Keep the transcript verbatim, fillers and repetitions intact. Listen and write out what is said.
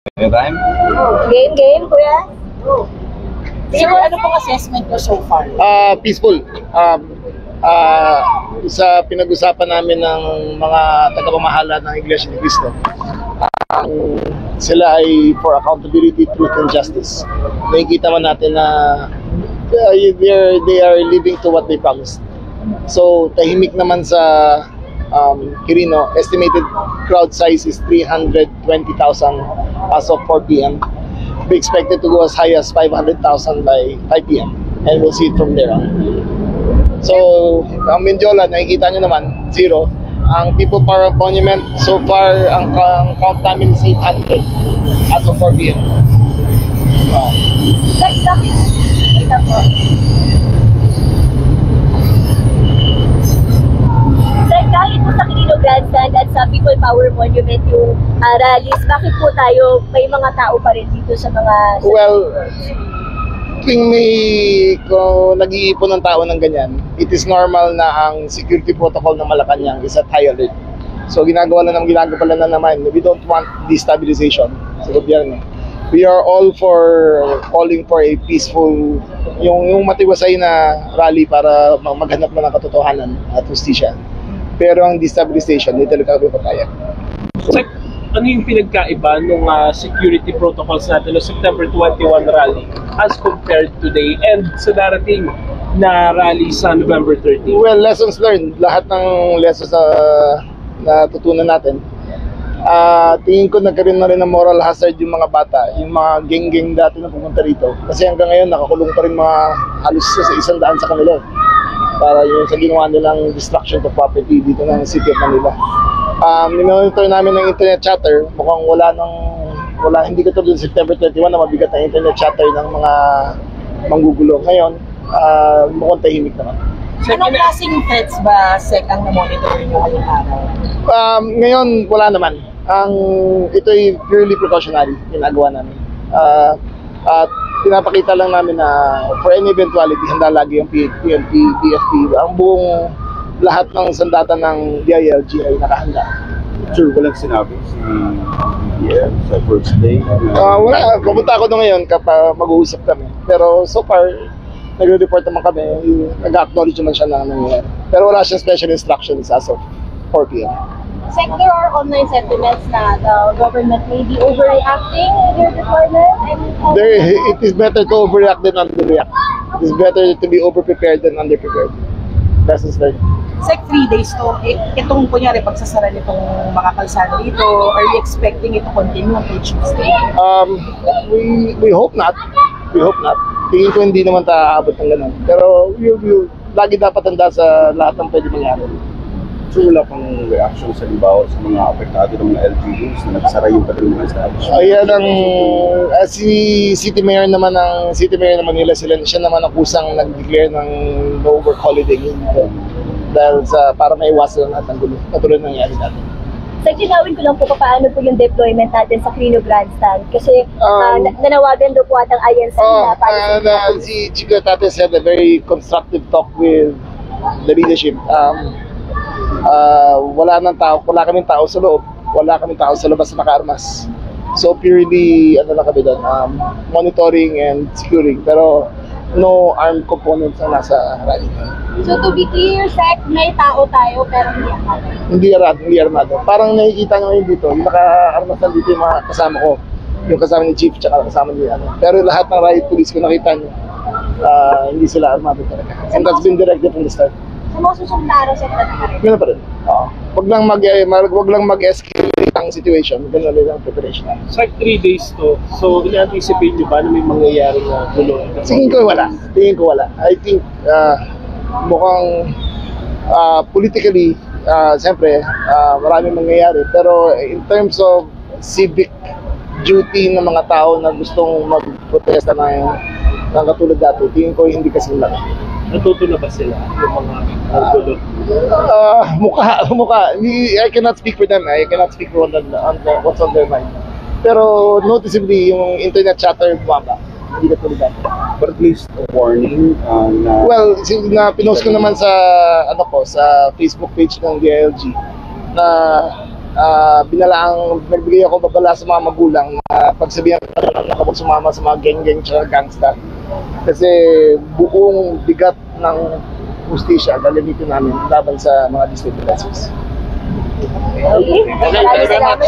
Anytime? Game, game, kuya. Sir, ano pong assessment mo so far? Ah, peaceful. Um, ah, sa pinag-usapan namin ng mga tagapamahala ng Iglesia ni Cristo, ang sila ay for accountability, truth, and justice. Nakikita man natin na uh, they are, they are living to what they promised. So, tahimik naman sa um, Quirino. Estimated crowd size is three hundred twenty thousand as of four p.m. We expect it to go as high as five hundred thousand by five p.m., and we'll see it from there on. So, ang Mendiola, nakikita nyo naman, zero. Ang People Power Monument, so far, ang, ang count namin is eight hundred as of four p.m. Oh. Sir, bakit? Ito po. Sir, kahit po sa Quirino Grandstand at sa People Power Monument yung ah, rallies, bakit po tayo may mga tao pa rin dito sa mga... Well, tuwing may, kung nag-iipon ng tao ng ganyan, it is normal na ang security protocol ng Malacanang is at high alert. So, ginagawa lang ng ginagawa lang na naman. We don't want destabilization sa gobyerno. We are all for calling for a peaceful, yung, yung matiwasay na rally para ma-, maghanap na ng katotohanan at hustisya. Pero ang destabilization, hindi talaga kami papayag. Sir, ano yung pinagkaiba nung ah, security protocols natin noong September twenty-one rally as compared today and sa darating na rally sa November thirteen? Well, lessons learned. Lahat ng lessons na natutunan natin. Ah, tingin ko nagkaroon na rin ng moral hazard yung mga bata, yung mga geng-geng dati na pumunta rito. Kasi hanggang ngayon, nakakulong pa rin mga halos sa isang daan sa kanila. Para yung sa ginawa nilang destruction to property dito ng City of Manila. Um, minomonitor namin ng internet chatter, mukhang wala nang, wala, hindi katulad ng September twenty-one na mabigat ang internet chatter ng mga manggugulo. Ngayon, ah, mukhang tahimik naman. Anong klaseng threats ba, Sec, ang na-monitor nyo ngayong araw? Um, ngayon, wala naman. Ang, ito'y purely precautionary ginagawa namin. Ah, at pinapakita lang namin na for any eventuality, handa lagi ang P N P, P F P, ang buong lahat ng sandata ng D I L G ay nakahanda. Sir, walang sinabi si P D F sa first day? Ah, wala. Pupunta ako doon ngayon kapag mag-uusap kami. Pero so far, nagre-report naman kami. Nag-acknowledge naman siya ng nangyayari. Pero wala siyang special instructions as of four p.m. Sec, there are online sentiments na the government may be overreacting with your deployment. I mean, There, it is better to overreact than underreact. It is better to be overprepared than underprepared. Lessons learned. Sec, three days to. Eh, itong kunyari pagsasara nitong mga kalsada dito, are you expecting it to continue until Tuesday? Um, we, we hope not. We hope not. Tingin ko hindi naman tayo aabot ng ganun. Pero we, we, lagi dapat handa sa lahat ng pwede mangyari. So wala pang reaction sa halimbawa sa mga apektado ng mga L G Us na nagsara yung kanilang mga establishment? Ayan ang uh, si City Mayor naman ng City Mayor naman nila sila siya naman ang kusang nag-declare ng no work holiday ngayon dahil sa para maiwasan ang lahat ng gulo katulad ng nangyari dati. Sa linawin ko lang po paano po yung deployment natin sa Crino Grandstand kasi uh, na- nanawagan daw po atang I N C Oh, na para sa and uh, si Chico Tates had a very constructive talk with the leadership. Um, uh, wala nang tao, wala kaming tao sa loob, wala kaming tao sa labas na nakaarmas. So purely ano lang kami doon, um, monitoring and securing. Pero no armed components ang nasa rally. So to be clear, Sec, may tao tayo pero hindi ako. Hindi armado, hindi armado. Parang nakikita nyo ngayon dito, yung nakaarmas lang dito yung mga kasama ko. Yung kasama ni Chief, tsaka kasama ni ano. Pero lahat ng riot police ko nakita nyo, ah, hindi sila armado talaga. And that's been directed from the start. Sa mga susunod na araw, Sec, dati pa rin. Meron pa rin. Oo. Wag lang mag eh, mag- wag lang mag-escalate ang situation. Ganun lang ang preparation. Sa three days to, so ina-anticipate nyo ba na may mangyayari na gulo? Tingin ko wala. Tingin ko wala. I think ah, mukhang ah, politically, ah, siyempre, ah, maraming mangyayari. Pero in terms of civic duty ng mga tao na gustong magprotesta ng, ng katulad dati, tingin ko hindi kasing laki. Natuto na ba sila yung mga naggulo? Ah, mukha, mukha. Hindi- I cannot speak for them. I cannot speak for on, on the, what's on their mind. Pero noticeably, yung internet chatter bumaba. Hindi katulad dati. But at least a warning uh, na Well, si, na pinost ko naman sa ano ko sa Facebook page ng D I L G na Ah, binalaang, nagbigay ako babala sa mga magulang na pagsabihan ko na lang na huwag sumama sa mga geng-geng tsaka gangsta. Kasi buong bigat ng hustisya gagamitin namin laban sa mga destabilizers. Okay. Maraming salamat.